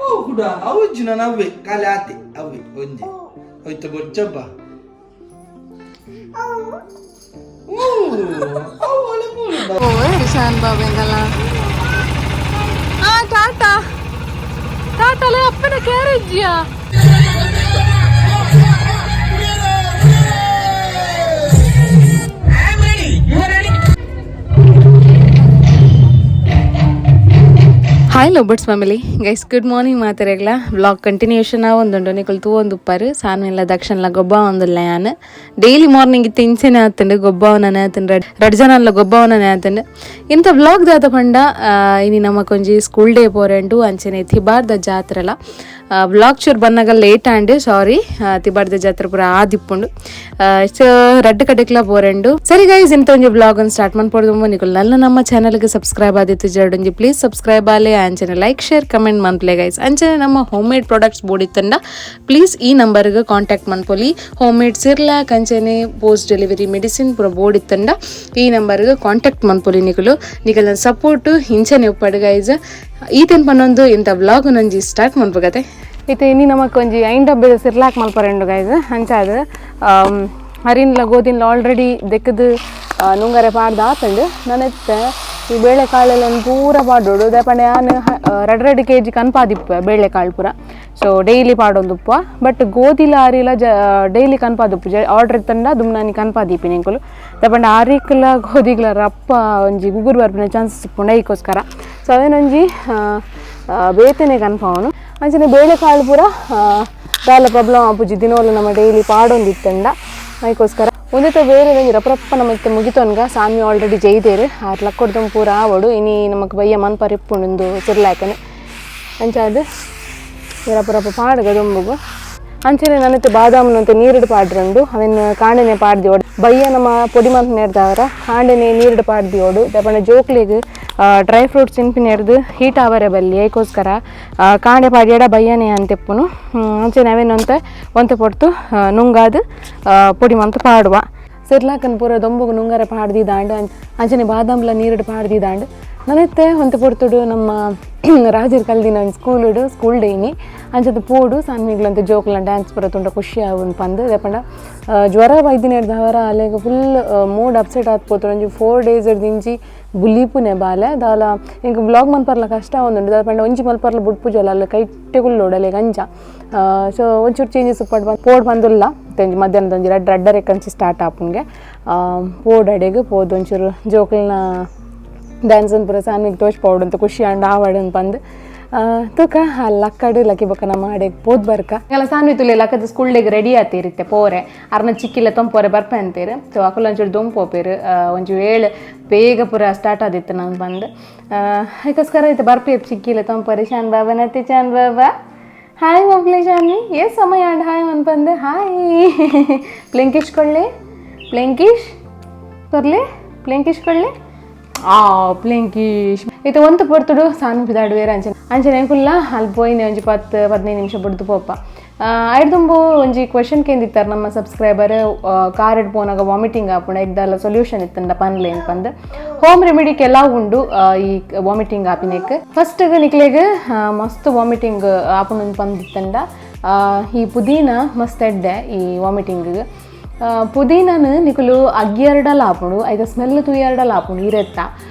ಓ ಕುಡ ಅವು ನವ್ವೆ ಖಾಲಿ ಆತೆ ಅವ್ವೆ ಒಂಜಿ ಹೋಯ್ತು ಬೊಚ್ಚಬ್ಬ. ಓ ಅವು ಒಳ್ಳೆ ಮೂಲ. ಓ ಶಾನ್ ಬಾಬೆಂಗಲ್ಲ. ಆ ಟಾಟಾ ಟಾಟಾಲೆ ಅಪ್ಪನ ಕ್ಯಾರೇಜಿಯಾ. Hi lovebirds family, guys, good morning ಮಾತಾರೆಗ್ಲ. Blog continuation ಒಂದುಂಡು ನಿಕುಲು ತೂ ಒಂದು ಉಪ್ಪಾರು ಸಾನ್ವೆಲ್ಲ ದಕ್ಷಿಣಲ ಗೊಬ್ಬ ಒಂದುಲ್ಲ. ಯಾನ್ ಡೈಲಿ ಮಾರ್ನಿಂಗ್ ಇತ್ತೆ ಇಂಚೆನೆ ಆತುಂಡು, ಗೊಬ್ಬವನ ಆತುಂಡು, ರಡ್ಡ್ ಜನಲ ಗೊಬ್ಬವನ ಆತುಂಡು. ಇಂಥ ಬ್ಲಾಗ್ ದಾದ ಪಂಡ ಇನಿ ನಮಕೊಂಜಿ ಸ್ಕೂಲ್ ಡೇ ಪೋರೆಂಡು, ಅಂಚನೆ ತಿಬಾರ್ದ ಜಾತ್ರೆಲ. ಬ್ಲಾಗ್ ಚೂರು ಬನ್ನಗ ಲೇಟ್ ಆಂಡ್, ಸಾರಿ. ತಿಬಾರ್ದ ಜಾತ್ರೆ ಪೂರ ಆದಿಪ್ಪುಂಡು. ಸೊ ರಡ್ಡ್ ಕಡೆಕ್ಲ ಪೋರೆಂಡು. ಸರಿ ಗೈಸ್, ಇಂತ ಒಂಜಿ ಬ್ಲಾಗ್ ಒಂದು ಸ್ಟಾರ್ಟ್ ಮನ್ಪೊಡ್ದು. ನಿಕುಲು ನಲ್ಲ ನಮ್ಮ ಚಾನಲ್ಗೆ ಸಬ್ಸ್ಕ್ರೈಬ್ ಆದಿತ್ತು ಜರಡೊಂಜಿ ಪ್ಲೀಸ್ ಸಬ್ಸ್ಕ್ರೈಬ್ ಆಲೆ, ಅಂಚನೆ like, share, comment ಮನ್ಪ್ಲೆ guys. ಅಂಚನೆ ನಮ್ಮ home made products ಬೋಡಿತ್ತಂಡ please ಈ ನಂಬರ್ಗೆ ಕಾಂಟ್ಯಾಕ್ಟ್ ಮನ್ಪೊಲಿ. Home made Cerelac, ಅಂಚನೆ post delivery medicine ಪೂರ ಬೋಡಿತ್ತಂಡ ಈ ನಂಬರ್ಗೆ ಕಾಂಟ್ಯಾಕ್ಟ್ ಮನ್ಪೊಲಿ ನಿಕುಲು. ನಿಕಲ್ನ ಸಪೋರ್ಟ್ ಇಂಚನೆ ಉಪ್ಪಡು ಗೈಸ್. ಈತನ್ ಪನ್ನೊಂದು ಇಂಥ ಬ್ಲಾಗ್ ನಂಜಿ ಸ್ಟಾರ್ಟ್ ಮನ್ಪಗತೆ. ಇತ್ತೆ ಇನಿ ನಮಕ್ ಒಂಜಿ 5 ಡಬ್ಬೆದ ಸಿರ್ಲಾಕ್ ಮಲ್ಪರೆಂಡು ಗೈಸ್. ಅಂಚಾದ್ ಅರಿನ್ಲ ಗೋದಿನ್ಲ ಆಲ್ರೆಡಿ ದೆಕ್ಕದು ನುಂಗರೆ ಪಾಡ್ದು ಆತಂಡು. ನನೆತ್ತೆ ಈ ಬೇಳೆಕಾಳೆಲ್ಲ ಪೂರ ಪಾಡೋಡು. ದಾಪಂಡ ಯಾನ್ ರಡ್ಡ್ ರಡ್ಡ್ ಕೆ ಜಿ ಕನ್ಪಾದಿಪ್ಪ ಬೇಳೆಕಾಳು ಪೂರ. ಸೊ ಡೈಲಿ ಪಾಡೊಂದುಪ್ಪ. ಬಟ್ ಗೋಧಿಲ ಅರಿಲ ಜ ಡೈಲಿ ಕನ್ಪಾದುಪ್ಪು ಜ ಆರ್ಡರ್ ಇತ್ತಂಡ ದುಮ್ನಾನಿ ಕನ್ಪಾದೀಪಿ ನಿಂಕುಲು. ದಾಪಂಡ ಅರಿಕ್ಲ ಗೋಧಿಗ್ಲ ರಪ್ಪ ಒಂಜಿ ಗುಗುರು ಬರ್ಪಿನ ಚಾನ್ಸಸ್ ಇಪ್ಪುಂಡು, ಐಕೋಸ್ಕರ. ಸೊ ಅವೇನೊಂಜಿ ಬೇತೆನೆ ಕನ್ಪಾವನು. ಅಂಚನೆ ಬೇಳೆಕಾಳು ಪೂರ ದಾಲ ಪ್ರಾಬ್ಲಮ್ ಆಪುಜಿ, ದಿನೋಲ ನಮ್ಮ ಡೈಲಿ ಪಾಡೊಂದಿತ್ತಂಡ ಐಕೋಸ್ಕರ. ಒಂದಿತ್ತ ಬೇರೆ ಒಂಜಿ ರಪ್ಪ ರಪ್ಪ ನಮ್ಮ ಇತ್ತೆ ಮುಗಿತೊನ್ಗ. ಸಾಮಿ ಆಲ್ರೆಡಿ ಜೈದೇರು, ಆರ್ ಲಕ್ಕೊಡ್ದಂ ಪೂರ ಆವಡು. ಇನಿ ನಮಕ್ ಬಯ್ಯ ಮನ್ಪರ್ ಇಪ್ಪುಂಡು ಉಂದು ಸಿರ್ಲಾಕನೆ. ಅಂಚಾದ್ ರಪ್ಪ ರಪ್ಪ ಪಾಡುಗ ದೊಂಬುಗು. ಅಂಚನೆ ನನ್ನತ್ತೆ ಬಾದಾಮನಂತೆ ನೀರುಡು ಪಾಡ್ರಂಡು. ಅವೆನ್ ಕಾಂಡೆನೆ ಪಾಡ್ದಿಯೋಡು, ಬಯ್ಯ ನಮ್ಮ ಪೊಡಿ ಮಂತ್ ನೇರ್ದವರ ಕಾಂಡೆನೆ ನೀರುಡು ಪಾಡ್ದಿಯೋಡು. ದಪಂಡ ಜೋಕ್ಲೆಗ್ ಡ್ರೈ ಫ್ರೂಟ್ಸ್ ತಿನ್ಪಿನೇರ್ದು ಹೀಟ್ ಆವರೆ ಬಲ್ಲಿ, ಐಕೋಸ್ಕರ ಕಾಂಡೆ ಪಾಡ್ಯಡ ಬಯ್ಯನೆ ಅಂತೆಪ್ಪುನು. ಅಂಚನೆ ಅವೇನಂತ ಒಂತೆ ಪೊರ್ತು ನುಂಗಾದ್ ಪೊಡಿ ಮಂತ್ ಪಾಡುವ. ಸಿರ್ಲಾಕನ್ ಪೂರ ದೊಂಬುಗು ನುಂಗರೆ ಪಾಡ್ದಿದಾಂಡು. ಅಂಚನೆ ಬಾದಾಮ್ಲ ನೀರುಡು ಪಾಡ್ದಿದಾಂಡು. ನನೆತ್ತೆ ಒಂತೆ ಪೊರ್ತುಡು ನಮ್ಮ ರಾಜರ್ ಕಲ್ದಿನ ಒಂಜಿ ಸ್ಕೂಲುಡು ಸ್ಕೂಲ್ ಡೇನಿ ಅಂಚದ ಪೋಡು ಸಾನ್ಮಿಗ್ಲಂತ ಜೋಕ್ಲ ಡ್ಯಾನ್ಸ್ ಪೂರ ತುಂಡ ಖುಷಿ ಆವುಂಡು ಪಂದ್. ದಾಯೆಪಂಡ ಜ್ವರ ಬೈದಿನ ಅಲೆಗ್ full mood upset ಆತ್ ಪೋತುಂಡು. ಒಂಜಿ 4 ಡೇಸ್ ದಿಂಚಿ ಬುಲಿಪುನೆ ಬಾಲೆ. ದಾಲ ಎಂಕ್ ಬ್ಲಾಗ್ ಮನ್ಪರ್ಲ ಕಷ್ಟ ಆವೊಂದುಂಡು. ದಾದ ಒಂಜಿ ಮಲ್ಪರ್ಲ ಬುಡ್ಪುಜಲ್ಲ, ಅಲ್ಲ ಕೈಟ್ಟೆ ಕುಲ್ಲೋಡು ಅಲೆಗ್ ಅಂಚ. ಸೊ ಒಂಚೂರು ಚೇಂಜಸ್ ಉಪ್ಪಡ್ ಪೋಡ್ ಬಂದುಲ್ಲ. ಒಂಜಿ ಮಧ್ಯಾಹ್ನದ ಒಂಜಿ ರಡ್ಡ್ ರಡ್ಡರೆ ಕಂಚಿ ಸ್ಟಾರ್ಟ್ ಆಪುಂಗೆ. ಪೋಡ್ ಅಡೆಗ್ ಪೋದು ಒಂಚೂರು ಜೋಕ್ಲ್ನ ಡ್ಯಾನ್ಸ್ ಪೂರ ಸಾನ್ವಿಗ್ ತೋಜ್ ಪೋಡು ಅಂತ ಖುಷಿ ಆಂಡ್ ಆವಡ್ ಪಂದ್. ತೂಕ ಅಲ್ಲಿ ಲಕ್ಕಡು ಲಕ್ಕಿ ಬೊಕ್ಕ ನಮ್ಮ ಅಡೆಗ್ ಪೋದ್ ಬರ್ಕ. ಎಲ್ಲ ಸಾನ್ವಿ ತುಲೆ ಲಕ್ಕದ ಸ್ಕೂಲ್ ಡೇಗ್ ರೆಡಿ ಆತೀರಿತ್ತೆ ಪೋರೆ. ಅರ್ನ ಚಿಕ್ಕಿಲ್ಲ ತೊಂಪೋರೆ ಬರ್ಪೆ ಅಂತೀರು. ಸೊ ಅಕುಲು ಒಂಚೂರು ದೊಂಪೋಪೇರು. ಒಂಜಿ ವೇಳೆ ಬೇಗ ಪೂರ ಸ್ಟಾರ್ಟ್ ಆದಿತ್ತು ನಾನು ಬಂದು. ಅದಕ್ಕೋಸ್ಕರ ಇತ್ತು ಬರ್ಪೇರು ಚಿಕ್ಕಿಲ್ಲ ತೊಂಪೋರೆ. ಶಾನ್ ಬಾಬಾ ನತ್ತಿ. ಶಾನ್ ಬಾಬಾ ಹಾಯ್ ಮಬ್ಲೆ. ಶಾನ್ವಿ ಏ ಸಮಯ ಆಂಡ್ ಹಾಯ್ ಅನ್ಪಂದು. ಹಾಯ್ ಪ್ಲೆಂಕಿಶ್ ಕೊಳ್ಳೆ, ಪ್ಲೆಂಕಿಶ್ ಕೊರ್ಲೆ, ಪ್ಲೆಂಕಿಶ್ ಕೊಳ್ಳೆ. ಆ ಪ್ಲೆಂಕಿಶ್ ಇತ್ತೆ ಒಂತು ಪೊರ್ತುಡು ಸಾನು ಪಿದಾಡುವೇರು. ಅಂಚನೆ ಅಂಚನೆ ಎಂಕುಲ್ಲ ಅಲ್ಲಿ ಪೋಯಿನೆ ಒಂಜಿ 10-15 ನಿಮಿಷ ಬುಡ್ದು ಪೋಪ. ಐಡ್ದುಂಬು ಒಂಜಿ ಕ್ವೆಶನ್ ಕೇಂದಿತ್ತಾರೆ ನಮ್ಮ ಸಬ್ಸ್ಕ್ರೈಬರ್, ಕಾರ್ ಪೋನಾಗ ವಾಮಿಟಿಂಗ್ ಆಪುಂಡು, ಐಕ್ ಸೊಲ್ಯೂಷನ್ ಇತ್ತಂಡ ಪನ್ಲೆ ಪಂದ್. ಹೋಮ್ ರೆಮಿಡಿ ಕೆಲವು ಉಂಡು. ಈ ವಾಮಿಟಿಂಗ್ ಆಪಿನೆಕ್ ಫಸ್ಟ್ ನಿಕ್ಲೆಗ್ ಮಸ್ತ್ ವಾಮಿಟಿಂಗ್ ಆಪುಂಡು ಪಂದಿತ್ತಂಡ ಈ ಪುದೀನ ಮಸ್ತ್ ಎಡ್ಡೆ ಈ ವಾಮಿಟಿಂಗ್. ಪುದೀನನ ನಿಕುಲು ಅಗ್ಗಿಯರಡಲ ಆಪುಂಡು, ಐತ ಸ್ಮೆಲ್ ತೂಯರಡಲ ಆಪುಂಡು ಇರೆತ್ತ.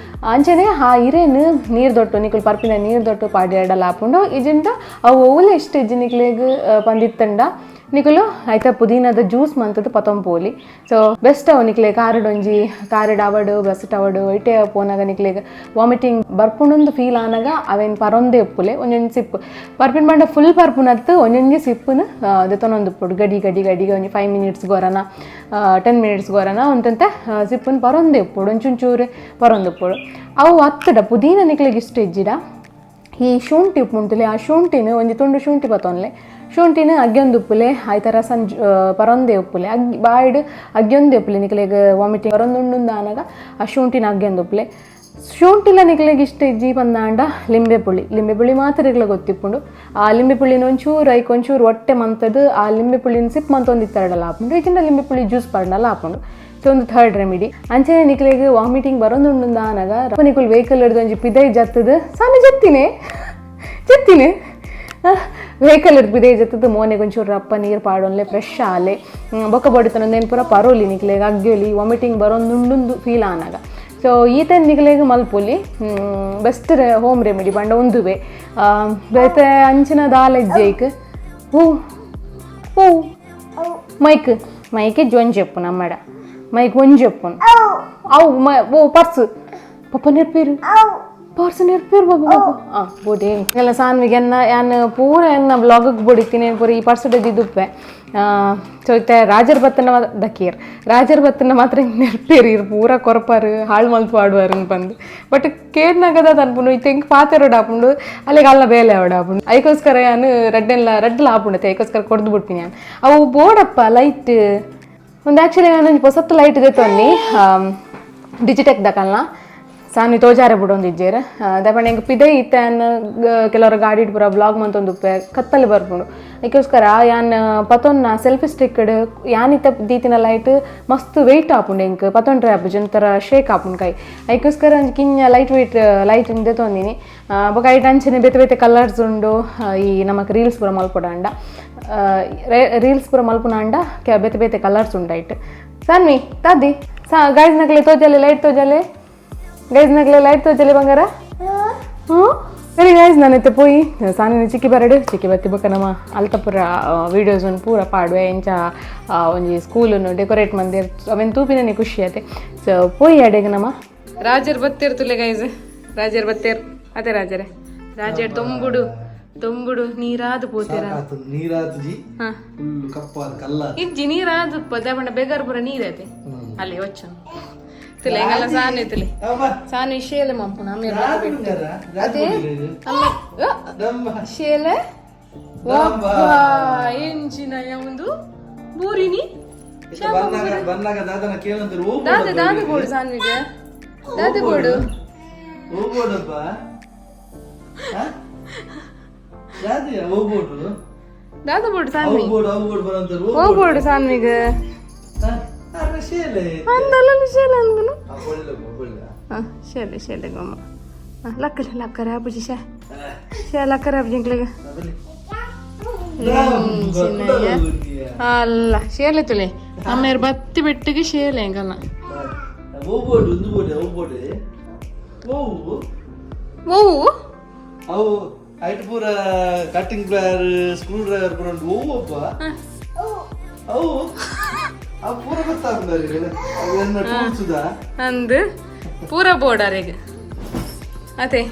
ಅಂಚನೆ ಆ ಇರೆನ್ ನೀರು ದೊಟ್ಟು, ನಿಕುಲು ಪರ್ಪಿನ ನೀರು ದೊಟ್ಟು ಪಾಡ್ಯರಡಲ ಆಪುಂಡು. ಇಜಿಂದ ಅವು ಒವ್ಲ ಇಷ್ಟ ಇಜ್ಜಿ ನಿಕ್ಲೆಗ್ ಪಂದಿತ್ತಂಡ ನಿಕುಲು ಐತ ಪುದೀನದ ಜ್ಯೂಸ್ ಮಂತದ್ದು ಪತೊಂಪೋಲಿ. ಸೊ ಬೆಸ್ಟ್ ಅವು ನಿಕ್ಲೆ ಕಾರಡ್ ಒಂಜಿ ಕಾರಡ್ ಅವಡು ಬಸ್ ಅವಡು ಇಟೆ ಪೋನಾಗ ನಿಕ್ಲೆಗ್ ವಾಮಿಟಿಂಗ್ ಬರ್ಪುಂಡೊಂದು ಫೀಲ್ ಆನಾಗ ಅವೇನು ಪರೊಂದೇ ಉಪ್ಪುಲೆ. ಒಂಜೊಂಜಿ ಸಿಪ್ಪು ಪರ್ಪಿನ ಪಂಡ ಫುಲ್ ಪರ್ಪುನತ್ತು, ಒಂಜೊಂಜಿ ಸಿಪ್ಪುನು ದೆತೊನೊಂದು ಉಪ್ಪುಡು. ಗಡಿ ಗಡಿ ಗಡಿಗೆ ಒಂಜಿ 5 ಮಿನಿಟ್ಸ್ ಗೊರನ, 10 ಮಿನಿಟ್ಸ್ ಗೊರನ ಒಂತಂತ ಸಿಪ್ಪುನ್ ಪರೊಂದೇ ಉಪ್ಪುಡು, ಒಂಚೂರು ಪರೊಂದು ಉಪ್ಪುಡು. ಅವು ಅತ್ತಡ ಪುದೀನ ನಿಕ್ಲೆಗ್ ಇಷ್ಟ ಇಜ್ಜಿಡ ಈ ಶುಂಠಿ ಉಪ್ಪು ಉಂಟುಲೆ, ಆ ಶುಂಠಿನ ಒಂಜಿ ತುಂಡು ಶುಂಠಿ ಪತ್ತೊನ್ಲೆ. ಶುಂಠಿನ ಅಗ್ಯೊಂದು ಉಪ್ಪುಲೆ, ಆಯ್ತ ರಸನ್ ಪರೊಂದೇ ಉಪ್ಪುಲೆ. ಅಗ್ಗಿ ಬಾಯ್ಡ್ ಅಗ್ಯೊಂದೇ ಉಪ್ಪುಲೆ. ನಿಕ್ಲೆಗ್ ವಾಮಿಟಿಂಗ್ ಬರೊಂದುಂಡು ಆನಗ ಆ ಶುಂಠಿನ ಅಗ್ಯೊಂದು ಉಪ್ಪುಲೆ. ಶುಂಠಿಲ ನಿಕ್ಲೆಗ್ ಇಷ್ಟ ಇಜ್ಜಿ ಪಂದಾಂಡ ಲಿಂಬೆ ಪುಳಿ. ಲಿಂಬೆ ಪುಳಿ ಮಾತ್ರ ಇಗ್ಲ ಗೊತ್ತಿಪ್ಪುಂಡು. ಆ ಲಿಂಬೆ ಪುಳಿನ ಒಂಚೂರು ಐಕ್ ಒಂಚೂರು ಒಟ್ಟೆ ಮಂತದ್ದು ಆ ಲಿಂಬೆ ಪುಳಿನ ಸಿಪ್ ಮಂತೊಂದು ಇತ್ತರಡಲ ಆಪುಂಡು. ಇಜಿಂಡ ಲಿಂಬೆ ಪುಳಿ ಜ್ಯೂಸ್ ಪಾಡ್ನಲ್ಲ ಆಪುಂಡು. ಸೊ ಒಂದು ಥರ್ಡ್ ರೆಮಿಡಿ. ಅಂಚನೆ ನಿಕ್ಲೆಗ್ ವಾಮಿಟಿಂಗ್ ಬರೊಂದುಂಡು ಆನಗ ನಿಕುಲ್ ವೆಹಿಕಲ್ ಹಿಡ್ದು ಒಂಜಿ ಪಿದೈ ಜತ್ತದು. ಸಾನೆ ಜತ್ತಿನೆ ಜತ್ತಿನೆ. Vehicle ಇರ್ಬಿದೆ ಜೊತೆ ಮೋನೆ ಒಂಚೂರು ರಪ್ಪ ನೀರು ಪಾಡೊನ್ಲೆ ಫ್ರೆಶ್ ಆಲೆ ಬೊಕ್ಕ ಬಡಿತನ ನೇನು ಪೂರ ಪರೋಲಿ ನಿಕ್ಲೆಗ್ ಅಗ್ಗಿಲಿ ವಾಮಿಟಿಂಗ್ ಬರೋಂದುಂಡುಂದು ಫೀಲ್ ಆನಾಗ. ಸೊ ಈತನ್ ನಿಕ್ಲೆಗ್ ಮಲ್ಪೊಲಿ best home remedy ಪಂಡ ಒಂದುವೆ ಬೇತೆ ಅಂಚಿನ ದಾಲ ಇಜ್ಜೈಕ್. ಹೂ ಹೂ ಮೈಕ್ ಮೈಕ್ ಒಂಜಿ ಎಪ್ಪುನು ಅಮ್ಮಡ ಮೈಕ್ ಒಂಜಿ ಎಪ್ಪುನು ಅವು ಓ ಪರ್ಸ್ ಪಪ್ಪ ನೆರ್ಪೇರು ಪರ್ಸ್ ನೆರ್ಪೇರು ಬಾಬಾ ಬಾಬಾ ಆ ಬೋಡೆ ಎಲ್ಲ ಸಾನ್ವಿಗೆ ಎನ್ನ ಯಾನ್ ಪೂರ ಎನ್ನ ಬ್ಲಾಗಿಗೆ ಬೊಡಿತೀನಿ ಪೂರ ಈ ಪರ್ಸ್ ದುಪ್ಪೆ. ಸೊ ಇತ್ತೆ ರಾಜರ್ ಬತ್ತನ ದಕ್ಕೀರ್ ರಾಜರ್ ಬತ್ತನ ಮಾತ್ರ ನೆರ್ಪೇರು ಇರು ಪೂರ ಕೊರಪಾರು ಹಾಳು ಮಲ್ತು ಆಡುವಾರು ಬಂದು. ಬಟ್ ಕೇಡ್ನಾಗದ ಅನ್ಪುಂಡು ಇತ್ತೆ ಎಂಕ್ ಪಾತೆರೋಡು ಆಪುಂಡು ಅಲ್ಲಿಗೆ ಅಲ್ಲ ಬೇಲೆ ಅವಡ ಆಪುಂಡು. ಐಕೋಸ್ಕರ ಯಾನು ರಡ್ಡೆಲ್ಲ ರಡ್ಡಲ ಆಪುಂಡತೆ ಐಕೋಸ್ಕರ ಕೊಡ್ದು ಬಿಡ್ತೀನಿ ಯಾನ್. ಅವು ಬೋಡಪ್ಪ ಲೈಟ್ ಒಂದು ಆ್ಯಕ್ಚುಲಿ ನಾನು ಹೊಸತ್ತು ಲೈಟ್ ದೆತ್ತೊನ್ನಿ ಡಿಜಿಟೆಕ್ ದಕಲ್ನ ಸಾನಿ ತೋಜಾರೆ ಬಿಡೊಂದಿಜ್ಜೇರ್ ದಾಪಂಡ ಎಂಕ್ ಪಿದೈ ಇತ್ತೆ ಯಾನ್ ಕೆಲವರು ಗಾಡಿ ಪೂರ ಬ್ಲಾಗ್ ಮಂತೊಂದುಪ್ಪೆ ಕತ್ತಲೆ ಬರ್ಪುಂಡು. ಐಕೋಸ್ಕರ ಯಾನ್ ಪತೊನ್ನ ಸೆಲ್ಫಿ ಸ್ಟಿಕ್ಡ್ ಯಾನ್ ಇತ್ತ ದೀತಿನ ಲೈಟ್ ಮಸ್ತ್ ವೆಯ್ಟ್ ಆಪುಂಡು ಎಂಕ್ ಪತೊಂಡ್ರೆ ಆಪುಜಿ ಒಂಥರ ಶೇಕ್ ಆಪುಂಡು ಕೈ. ಐಕೋಸ್ಕರ ಒಂಜಿ ಕಿಂಜ light weight light ದೆತ್ತೊಂದಿನಿ. ಬೊಕ ಐಟ್ ಅಂಚನೆ ಬೇತೆ ಬೇತೆ ಕಲರ್ಸ್ ಉಂಡು. ಈ ನಮಕ್ ರೀಲ್ಸ್ ಪೂರ ಮಲ್ಪೊಡಾಂಡ ರೀಲ್ಸ್ ಪೂರ ಮಲ್ಪುನಾಂಡ ಬೇತೆ ಬೇತೆ ಕಲರ್ಸ್ ಉಂಡು ಐಟ್. ಸಾನ್ವಿ ತಾದಿ ಸಾ ಗೈಸ್ ನಕ್ಲೆ ತೋಜಲೆ ಲೈಟ್ ತೋಜಲೆ ಗೈಸ್ ನಕ್ಲೆ ಲೈಟ್ ತೋಜಲೆ ಬಂಗಾರ. ಹ್ಞೂ ಸರಿ ಗೈಸ್, ನಾನಿತ್ತೆ ಪೋಯಿ ಸಾನಿನ ಚಿಕ್ಕಿ ಬರಡು ಚಿಕ್ಕಿ ಬತ್ತಿ ಬೊಕ್ಕ ನಮ್ಮ ಅಲ್ತ ಪೂರ ವೀಡಿಯೋಸ್ ಒಂದು ಪೂರ ಪಾಡುವೆ ಎಂಚ ಒಂಜಿ ಸ್ಕೂಲನ್ನು ಡೆಕೋರೇಟ್ ಮಂದಿರ್ ಅವೆನ್ ತೂಪಿನೇ ಖುಷಿ ಆತೆ. ಸೊ ಪೋಯಿ ಅಡೆಗೆ ನಮ್ಮ ರಾಜರ್ ಬತ್ತೇರ್ ತುಲೆ ಗೈಸ್, ರಾಜರ್ ಬತ್ತೇರ್ ಅದೇ ರಾಜರೇ ರಾಜರ್ ತೊಂಬುಡು ತೊಂಬುಡು ನೀರಾದು ಪೋತೇರ. ನೀರಾತು ಜಿ ಫುಲ್ ಕಪ್ಪಾದ ಕಲ್ಲ. ಇಜ್ಜಿ ನೀರಾದು ಪದ ಬೇಗಾರ ಪೂರ ನೀರೈತೆ ಅಲ್ಲಿ ಒಚ್ಚು ತುಲೆ ಎಂಗಲ್ಲ ಸಾನು ತುಲೆ ಸಾನು ಶೇಲೆ ಮಂಪುನ ಅದೇ ಶೇಲೆ ಎಂಚಿನ ಒಂದು ಬೂರಿನಿ. ಬನ್ನಾಗ ದಾದನ ಕೇಳಂದ್ರೆ ದಾದ ದಾದ ಬೋಡು ಸಾನ್ವಿಗೆ ದಾದ ಬೋಡು ಹೋಗ್ಬೋಡಪ್ಪ ದಾದ ಹೋಗ್ಬೋಡು ದಾದ ಬೋಡು ಸಾನ್ವಿ ಹೋಗ್ಬೋಡು ಹೋಗ್ಬೋಡು ಬರಂತಾರೆ. ಹೋಗ್ಬೋಡು ಸಾನ್ವಿಗೆ ಶೇಲೆ ಅಂದಲ್ಲ ಶೇಲೆ ಅಂದನು. ಒಳ್ಳೆ ಒಳ್ಳೆ. ಶೇಲೆ ಶೇಲೆ ಗೊಮ್ಮ ಲಕ್ಕಲೆ ಲಕ್ಕರೆ ಅಬುಜಿ ಶೇ ಶೇ ಲಕ್ಕರೆ ಅಬುಜಿ ಇಂಕ್ಲಿಗೆ ಅಲ್ಲ ಶೇಲೆ ತುಲೆ ಅಮ್ಮೇರು ಬತ್ತಿ ಬೆಟ್ಟಿಗೆ ಶೇಲೆ ಎಂಗಲ್ಲ. ಹೋಗ್ಬೋಡು ಒಂದು ಬೋಡೆ ಹೋಗ್ಬೋಡೆ ಓವು ಓವು ಅವು ಐಟ್ ಪೂರ cutting plier screw driver ಪೂರ ಉಂಟು. ಓವಪ್ಪ ಅವು ಅವು ಪೂರ ಗೊತ್ತಾಗ್ತದೆ ಅವೆಲ್ಲ ಟೂಲ್ಸುದ. ಅಂದು ಪೂರ ಬೋರ್ಡರಿಗೆ ಅದೇ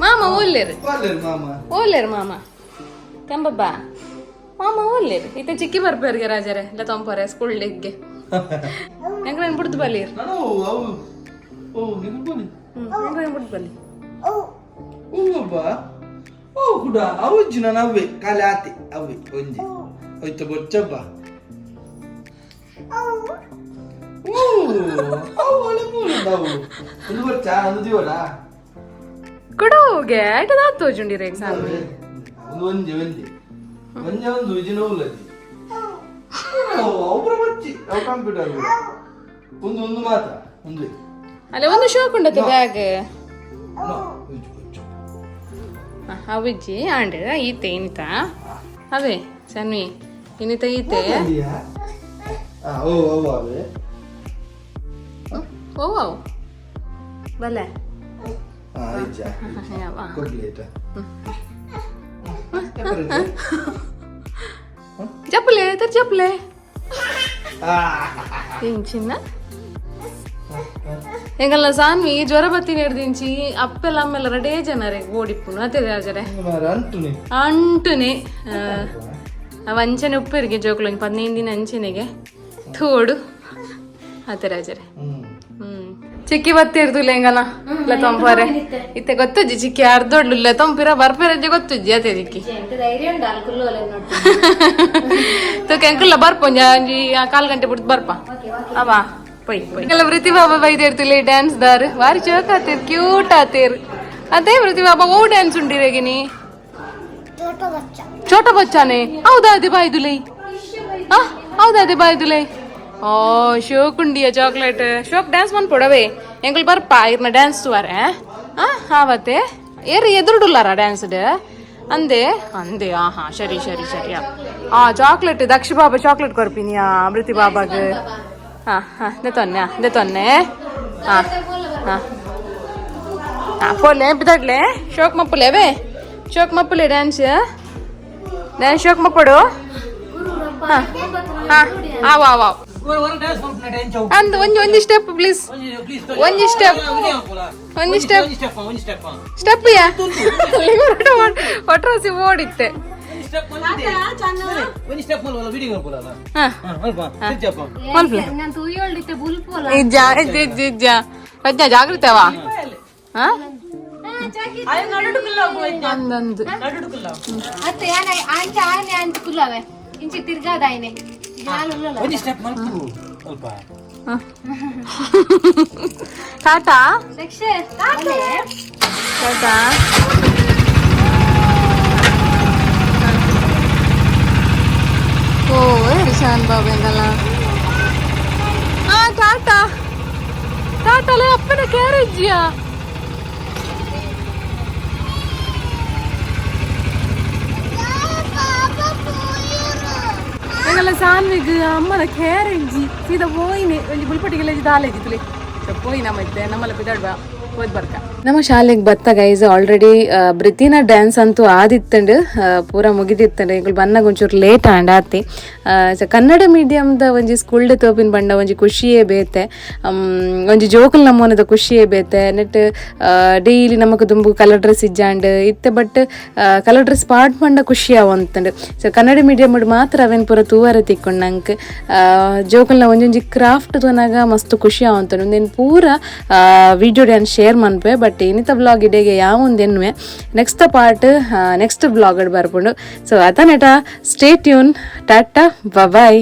ಮಾಮ ಓಲ್ಲೇರು. ಒಲ್ಲೇರು ಮಾಮ. ಓಲ್ಲೇರು ಮಾಮ ಕೆಂಬಬ್ಬ ಮಾಮ ಓಲ್ಲೇರು ಇತ್ತೆ ಚಿಕ್ಕಿ ಬರ್ಪೇರಿಗೆ ರಾಜರೇ ಇಲ್ಲ ತೊಂಪರೆ ಸ್ಕೂಲ್ ಡೆಗ್ಗೆ ಹೆಂಗ್ರೇನು ಬಿಡ್ತು ಬಲ್ಲಿರ್. ನಾನು ಅವು ಓ ನೀವು ಬನ್ನಿ. ಹೆಂಗ್ರೇನು ಬಿಡ್ತು ಬಲ್ಲಿ. ಓವಪ್ಪ ಓ ಕುಡ ಅವು ನಾನು ಅವೇ ಖಾಲಿ ಆತಿ ಅವೇ ಒಂಜಿ ಹೋಯ್ತು ಬೊಚ್ಚಪ್ಪ ಓ ಅವು ಒಳ್ಳೆ ಮೂಲ ಅವು ಒಂದು ಬೊಚ್ಚ ಒಂದು ದಿವಡ. ಕೊಡೋಗೆ ಆಯ್ತದ ತೋಜುಂಡಿರ ಎಕ್ಸಾಮ್. ಒಂದು ಒಂಜಿ ಒಂಜಿ ಒಂಜಿ ಒಂದು ವಿಜಿನ ಉಲ್ಲಜಿ ಒಬ್ಬರ ಬಚ್ಚಿ ಅವು ಕಂಪ್ಯೂಟರ್ ಒಂದು ಒಂದು ಮಾತ್ರ ಒಂದು. ಅಲ್ಲ ಒಂದು ಶೋಕ್ ಉಂಡತ್ತೆ ಬ್ಯಾಗ್. ನೋ ಉಜ್ಜು ಬೊಚ್ಚು. ಅವಿಜ್ಜಿ ಆಂಡ್ ಈತೆ ಇನಿತ ಅವೇ ಸನ್ವಿ ಇನಿತ ಈತೆ. ಆ ಓ ಓ ಅವೇ. ಓ ಅವು ಬಲೆ. ಆ ಇಜ್ಜ ಕೊಡ್ಲಿ ಆಯ್ತಾ. ಚಪ್ಪಲೆ ತರ ಚಪ್ಪಲೆ ಚಿನ್ನ ಎಂಗಲ್ಲ ಸಾನ್ವಿ ಜ್ವರ ಬತ್ತಿ ಹಿಡ್ದಿಂಚಿ ಅಪ್ಪೆಲ್ಲ ಅಮ್ಮೆಲ್ಲ ರಡೇ ಜನರೇ ಓಡಿಪ್ಪುನು ಅದೇ ರಾಜರೇ. ಅಂಟುನೆ. ಅಂಟುನೆ ಅವ ಅಂಚನೆ ಉಪ್ಪರಿಗೆ ಜೋಕುಲು ಒಂಜಿ 15 ದಿನ ಅಂಚನೆಗೆ ಥೋಡು ಅತ್ತೆ ರಾಜರೇ. ಹ್ಮ್ ಚಿಕ್ಕಿ ಬತ್ತಿರ್ದುಲ್ಲ ಎಂಗಲ್ಲ ಇಲ್ಲ ತೊಂಪಾರೆ ಇತ್ತೆ ಗೊತ್ತುಜ್ಜಿ ಚಿಕ್ಕಿ ಅರ್ಧೊಡ್ಲುಲ್ಲ ತೊಂಪಿರ ಬರ್ಪಿರಜ್ಜಿ ಗೊತ್ತುಜ್ಜಿ ಅದೇ ಚಿಕ್ಕಿ ತೂಕ ಎಂಕುಲ್ಲ ಬರ್ಪ ಒಂಜಿ ಒಂಜಿ ಕಾಲ್ ಗಂಟೆ ಬಿಡ್ದು ಬರ್ಪ ಅವ ಪೊಯ್ ಪೊಯ್ ಎಲ್ಲ. ವೃತ್ತಿ ಬಾಬಾ ಬೈದಿರ್ತಿಲ್ಲ ಡ್ಯಾನ್ಸ್ ದಾರ್ ಬಾರಿ ಚೋಕ್ ಆತೀರ್ ಕ್ಯೂಟ್ ಆತೀರ್ ಅದೇ ವೃತ್ತಿ ಬಾಬಾ. ಓ ಡ್ಯಾನ್ಸ್ ಉಂಡಿರೇಗಿನಿ ಛೋಟ ಬಚ್ಚಾನೆ ಹೌದಾ ಅದೇ ಬಾಯ್ದುಲೈ ಆ ಹೌದಾ ಅದೇ ಬಾಯ್ದುಲೈ ಓ ಶೋಕ್ ಉಂಡಿಯ ಚಾಕ್ಲೇಟ್ ಶೋಕ್ ಡ್ಯಾನ್ಸ್ ಮನ್ಪೊಡವೆ ಎಂಕುಲ್ ಬರ್ಪ ಇರ್ನ ಡ್ಯಾನ್ಸ್ ತುವಾರೆ ಆ ಆವತ್ತೆ ಏರ್ ಎದುರುಡುಲ್ಲಾರ ಡ್ಯಾನ್ಸ್. ಅಂದೆ ಅಂದೆ. ಆ ಹಾ, ಸರಿ ಸರಿ ಸರಿ. ಆ ಚಾಕ್ಲೇಟ್ ದಕ್ಷ ಬಾಬಾ ಚಾಕ್ಲೇಟ್ ಕೊರ್ಪಿನಿ. ಆ ಅಮೃತಿ ಬಾಬಾಗ್. ಹಾ ಹಾ, ದೆ ತೊನ್ನೆ ದೆ ತೊನ್ನೆ. ಹಾ ಹಾ ಹಾ, ಪೋಲೆ ಬಿದ್ದಾಡ್ಲೆ ಶೋಕ್ ಮಪ್ಪುಲೆ ವೇ ಶೋಕ್ ಮಪ್ಪುಲೆ ಡ್ಯಾನ್ಸ್ ಡ್ಯಾನ್ಸ್ ಶೋಕ್ ಮಪ್ಪಡು. ಹಾ ಹಾ, ಆವ್ ಆವ್ ಆವ್. ಅಂದ್ ಒಂಜಿ ಒಂಜಿ ಸ್ಟೆಪ್ ಪ್ಲೀಸ್, ಒಂಜಿ ಸ್ಟೆಪ್, ಒಂಜಿ ಸ್ಟೆಪ್ ಸ್ಟೆಪ್. ಯಾ ಒಟ್ರಾಸಿ ಓಡಿತ್ತೆ. ಹಾ ಮಲ್ಪ್ಲೆ. ಇಜ್ಜ ಇಜ್ಜ ಇಜ್ಜ ಇಜ್ಜ ಪ್ರಜ್ಞಾ ಜಾಗೃತವಾ? ಹಾ, ಅಂದಂದು. ಅತ್ತೆ ಯಾನ ಅಂಚ ಆನೆ ಅಂಚ ಕುಲ್ಲವೆ ಇಂಚೆ ತಿರ್ಗಾದ ಆಯ್ನೆ. ಟಾಟಾ. ದಕ್ಷ. ಟಾಟಾ. ಓ ರಿಶಾನ್ ಬಾಬು ಎಂಗಲ್ಲ. ಆ ಟಾಟಾ ಟಾಟಾ ಲೇ ಅಪ್ಪನ ಕ್ಯಾರೇಜಿಯಾ. ಎಂಗಲ್ಲ ಸಾನ್ವಿಗ್ ಅಮ್ಮನ ಕ್ಯಾರೇಜಿ ಸೀದಾ ಪೋಯಿನಿ. ಒಂಜಿ ಬುಲ್ಪಟ್ಟಿಗೆಲ್ಲ ದಾಲೇಜಿ ತುಲಿ ಪೋಯಿನ ಮತ್ತೆ ನಮ್ಮಲ್ಲ ಬಿದಾಡ್ಬಾ ಹೋದ್ ಬರ್ಕ. ನಮ್ಮ ಶಾಲೆಗೆ ಬತ್ತ ಗೈಸ್, ಆಲ್ರೆಡಿ ಬ್ರಿತಿನ ಡ್ಯಾನ್ಸ್ ಅಂತೂ ಆದಿತ್ತಂಡು, ಪೂರ ಮುಗಿದಿತ್ತಂಡು. ಎಂಕುಲು ಬನ್ನಾಗ ಒಂಚೂರು ಲೇಟ್ ಆಂಡ್ ಆತಿ. ಸೊ ಕನ್ನಡ ಮೀಡಿಯಮ್ದ ಒಂಜಿ ಸ್ಕೂಲ್ಡ್ ತೋಪಿನ ಬಂಡ ಒಂಜಿ ಖುಷಿಯೇ ಬೇತೆ, ಒಂಜಿ ಜೋಕುಲ್ ನಮೂನದ ಖುಷಿಯೇ ಬೇತೆ. ನೆಟ್ ಡೈಲಿ ನಮಕ್ ದುಂಬು ಕಲರ್ ಡ್ರೆಸ್ ಇಜ್ಜಾಂಡ್ ಇತ್ತೆ, but colour dress ಪಾಡ್ ಪಂಡ ಖುಷಿ ಆವಂತಂಡು. ಸೊ ಕನ್ನಡ ಮೀಡಿಯಮ್ ಮಾತ್ರ ಅವೇನ್ ಪೂರ ತೂವರೆ ತಿಕ್ಕೊಂಡು ನಂಗೆ ಜೋಕುಲ್ನ ಒಂಜೊಂಜಿ ಕ್ರಾಫ್ಟ್ ತೂನಾಗ ಮಸ್ತ್ ಖುಷಿ ಆವಂತಂಡು. ಉಂದೆನ್ ಪೂರ video dance share ಮನ್ಪೆ. But ಇನ್ನಿತ blog ಇಡೆಗೆ ಯಾವ ಒಂದು ಎನ್ನುವೆ, next part next blog ಬರ್ಪುಂಡು. So ಅತನೆಟ stay tune, tata, bye.